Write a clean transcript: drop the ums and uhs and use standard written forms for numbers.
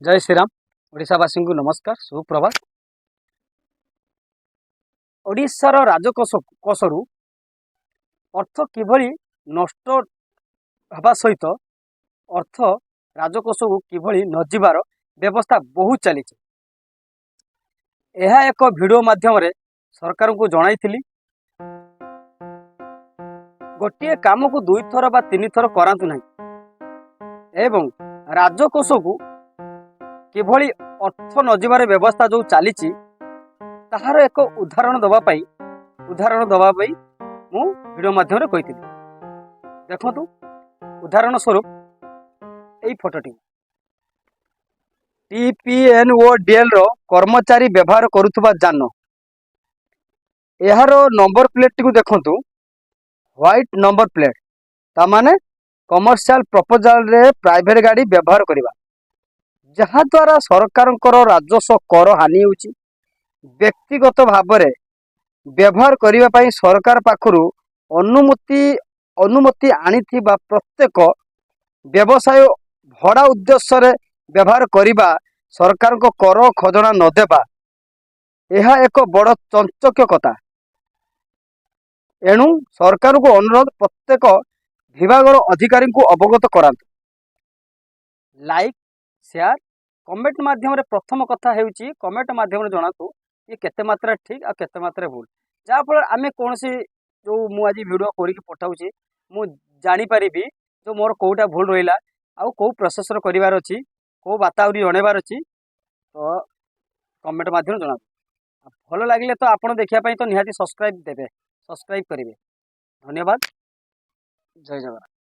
ଜୟ ଶ୍ରୀରାମ। ଓଡ଼ିଶାବାସୀଙ୍କୁ ନମସ୍କାର, ସୁପ୍ରଭାତ। ଓଡ଼ିଶାର ରାଜକୋଷ କୋଷରୁ ଅର୍ଥ କିଭଳି ନଷ୍ଟ ହେବା ସହିତ ଅର୍ଥ ରାଜକୋଷକୁ କିଭଳି ନଯିବାର ବ୍ୟବସ୍ଥା ବହୁତ ଚାଲିଛି, ଏହା ଏକ ଭିଡ଼ିଓ ମାଧ୍ୟମରେ ସରକାରଙ୍କୁ ଜଣାଇଥିଲି। ଗୋଟିଏ କାମକୁ ଦୁଇଥର ବା ତିନିଥର କରାନ୍ତୁ ନାହିଁ ଏବଂ ରାଜକୋଷକୁ କିଭଳି ଅର୍ଥ ନଯିବାର ବ୍ୟବସ୍ଥା ଯେଉଁ ଚାଲିଛି, ତାହାର ଏକ ଉଦାହରଣ ଦେବା ପାଇଁ ମୁଁ ଭିଡ଼ିଓ ମାଧ୍ୟମରେ କହିଥିଲି। ଦେଖନ୍ତୁ, ଉଦାହରଣ ସ୍ୱରୂପ ଏଇ ଫଟୋଟି ଟିପିଏନ୍ଓଡିଏଲ୍ର କର୍ମଚାରୀ ବ୍ୟବହାର କରୁଥିବା ଯାନ। ଏହାର ନମ୍ବର ପ୍ଲେଟ୍ଟିକୁ ଦେଖନ୍ତୁ, ହ୍ୱାଇଟ୍ ନମ୍ବର ପ୍ଲେଟ୍। ତାମାନେ କମର୍ସିଆଲ ପ୍ରପୋଜାଲରେ ପ୍ରାଇଭେଟ ଗାଡ଼ି ବ୍ୟବହାର କରିବା, ଯାହାଦ୍ୱାରା ସରକାରଙ୍କର ରାଜସ୍ୱ କର ହାନି ହେଉଛି। ବ୍ୟକ୍ତିଗତ ଭାବରେ ବ୍ୟବହାର କରିବା ପାଇଁ ସରକାର ପାଖରୁ ଅନୁମତି ଆଣିଥିବା ପ୍ରତ୍ୟେକ ବ୍ୟବସାୟ ଭଡ଼ା ଉଦ୍ଦେଶ୍ୟରେ ବ୍ୟବହାର କରିବା, ସରକାରଙ୍କ କର ଖଜଣା ନ ଦେବା, ଏହା ଏକ ବଡ଼ ଚାକଚକ୍ୟ। ଏଣୁ ସରକାରଙ୍କୁ ଅନୁରୋଧ, ପ୍ରତ୍ୟେକ ବିଭାଗର ଅଧିକାରୀଙ୍କୁ ଅବଗତ କରାନ୍ତୁ। ଲାଇକ୍, ସେୟାର, କମେଣ୍ଟ ମାଧ୍ୟମରେ, ପ୍ରଥମ କଥା ହେଉଛି କମେଣ୍ଟ ମାଧ୍ୟମରେ ଜଣାନ୍ତୁ ଇଏ କେତେ ମାତ୍ରାରେ ଠିକ୍ ଆଉ କେତେ ମାତ୍ରାରେ ଭୁଲ, ଯାହାଫଳରେ ଆମେ କୌଣସି ଯେଉଁ ମୁଁ ଆଜି ଭିଡ଼ିଓ କରିକି ପଠାଉଛି, ମୁଁ ଜାଣିପାରିବି ଯେ ମୋର କେଉଁଟା ଭୁଲ ରହିଲା ଆଉ କେଉଁ ପ୍ରୋସେସର କରିବାର ଅଛି, କେଉଁ ବାର୍ତ୍ତା ଆହୁରି ଜଣାଇବାର ଅଛି। ତ କମେଣ୍ଟ ମାଧ୍ୟମରେ ଜଣାନ୍ତୁ। ଭଲ ଲାଗିଲେ ତ ଆପଣ ଦେଖିବା ପାଇଁ ତ ନିହାତି ସବସ୍କ୍ରାଇବ୍ ଦେବେ, ସବସ୍କ୍ରାଇବ୍ କରିବେ। ଧନ୍ୟବାଦ, ଜୟ ଜଗନ୍ନାଥ।